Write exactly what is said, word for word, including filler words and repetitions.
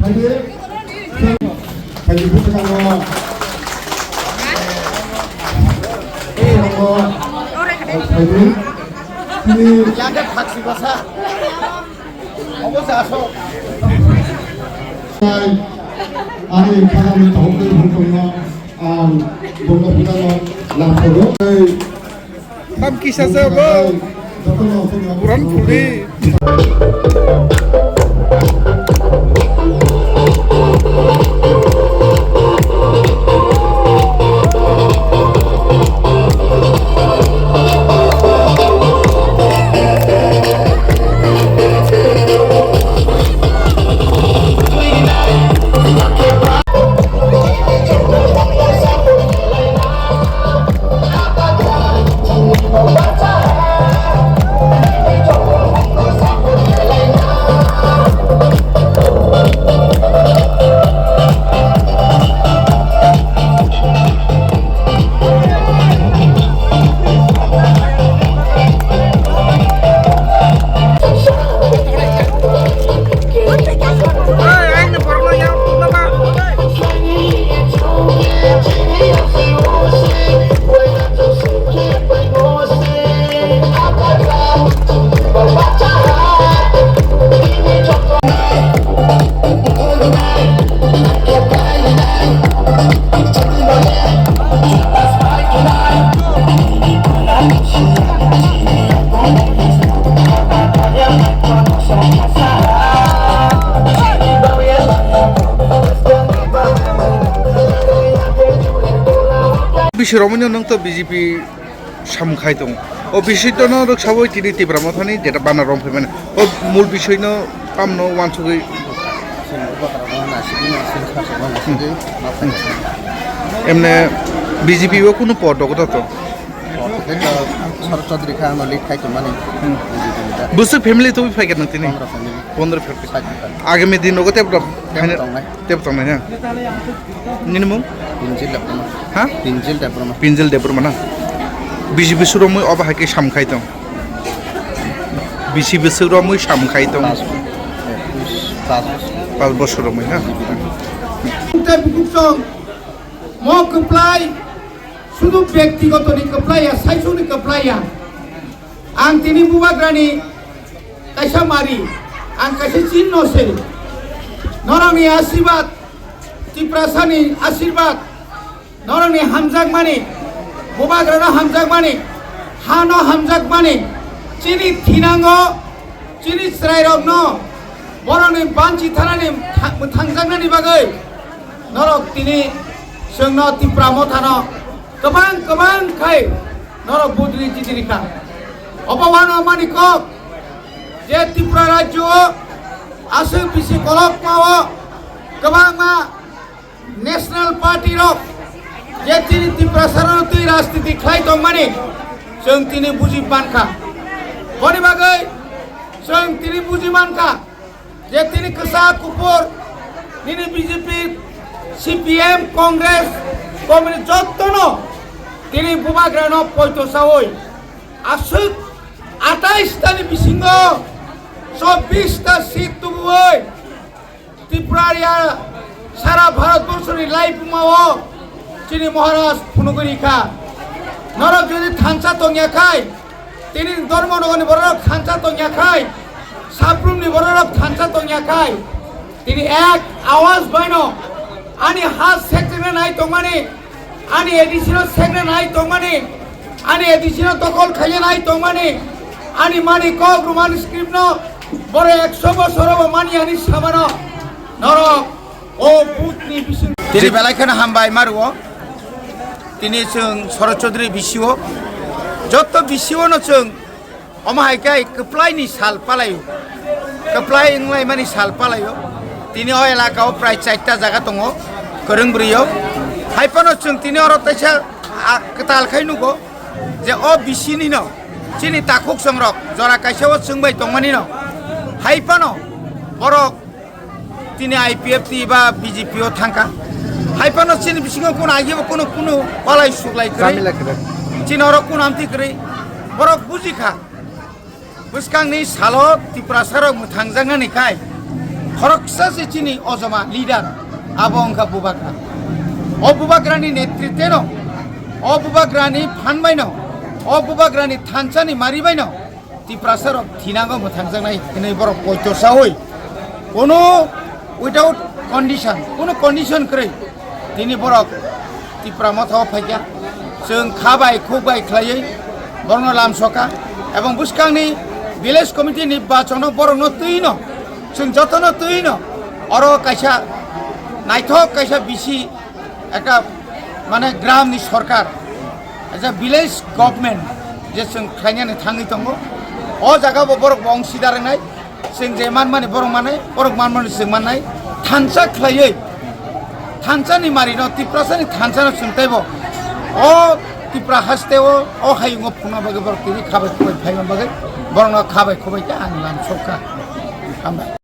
Ani kagami tongkol bongkol no ang bunga bunga no lamporo. Tam kisa se bo. Buran khuli. Bisi romwi no nwng to B J P samung khai tongo. O bisoi tono rwksawi tini Tipra Mothani jeta bana rom phaimani. O mul bisoi no tamno wansugwi. Emne B J P o kunu pod dogo to. Shorot Chaudhary kha ano lead khai tongmani. Hmm. B J P ni da. Bwswk family tubui phaikha nang tini? Pondro family. Pondro family. Side kha. Agami din rogo tep rok. Tep tongnai. Tep tongnai na. Nini mung? Pinjil Debbarma. Ha? Pinjil Debbarma. Pinjil Debbarma na. B J P suromwi obo hai khe sam khai tong. B J P suromwi sam khai tong. Pas, pas, pas. Pas bosor romwi ha. Tei bukuksong mo kwplai, sudu byaktigoto ni kwplai ya, saichung ni kwplai ya. Ang tini bubagrani kaisa mari, ang kaisa chinno se. Norokni asirwad, Tiprasani asirwad, norokni hamjakmani, bubagrano hamjakmani, hano hamjakmani, chini thinango, chini chwrairokno, borokni banchi thanani tha-, mwthangjaknani bagwi norok tini chwngno Tipra Mothano kwbang kwbang khai norok budri chidiri kha. Obo wano mani kok je Tripura rajyo o aswk bisi kolokma o kwbangma national party rok je tini Tiprasa rok twi rajniti khlai tongmani chwng tini buji mankha. Boni bagwi chwng tini buji mankha. Je tini kwchak kuphur nini B J P, C P M, Congress, Communist jottono tini bubagrano poito sawi aswk atais tani bisingo chobbish ta seat tubuwi Tripura ya sara Bharat borso ni laibuma o chini Maharaj phunugwi rikha. Norok jodi thansa tongya khai, tini Dharmanagar ni borok thansa tongya khai, Sabrum ni borok thansa tongya khai, tini ek awaz baino ani ha sekre nai tongmani, ani A D C no sekre nai tongmani, ani A D C no dokol khaiya nai tongmani, ani mani kok Roman script no boro ekso bosor bo mani ani samano norok o booth ni bising. Tini belai kheno hambai maruo. Tini chwng Shorod Chaudhary B C O, jotto B C O no chwng omo hai khe kwplai ni sal palai o, kwplai wnglaimani sal palai o. Tini o elaka o prai chaita jaga tongo, kwrwng bwrwi o. Hai phano chwng tini oro teisa, a, kwtal khai nugo je o B C ni no chini takhuk songrok jora kaisa o chwng bai tongmani no. Hai phano borok tini I P F T ba B J P o thangkha. Hai phano chini bisingo kuno agi bo kuno, kuno palai suklai kwrwi. Jamila kwrwi. Chini oro kuno amtwi kwrwi. Borok buji kha. Bwskangni salo Tiprasa rok mwthangjaknani khai Khoroksa se chini ojoma leader, abo wngkha Bubagra. O Bubagrani netritweno, o Bubagrani phan baino, o Bubagrani thansani mari baino Tiprasarok thinango mwthangjaknai hinwi borok poito saui, kono without condition, kono condition kwrwi tini borok Tipra Motha o phaikha. Chwng kha bai khuk bai khlaiwi borokno lamsoka, ebong bwskangni village committee ni bachono borokno twino, chwng jotono twino oro kaisa naithok kaisa bisi ekta, mane, gram ni sorkar, as a village government, je chwng khlainani thangwi tongo. O jaga bo borok bo ongsidar wngnai, chwng je manmani borok manai, borok manmani chwng mannai, thansa khlaiwi, thansa ni mari no, Tiprasa ni thansa no chwng teibo o Tipra haste o, o hayung o phungna bagwi borok tini khabai khubai phaima bagwi borok no khabai khubai khe ang lamsokha. Hambai.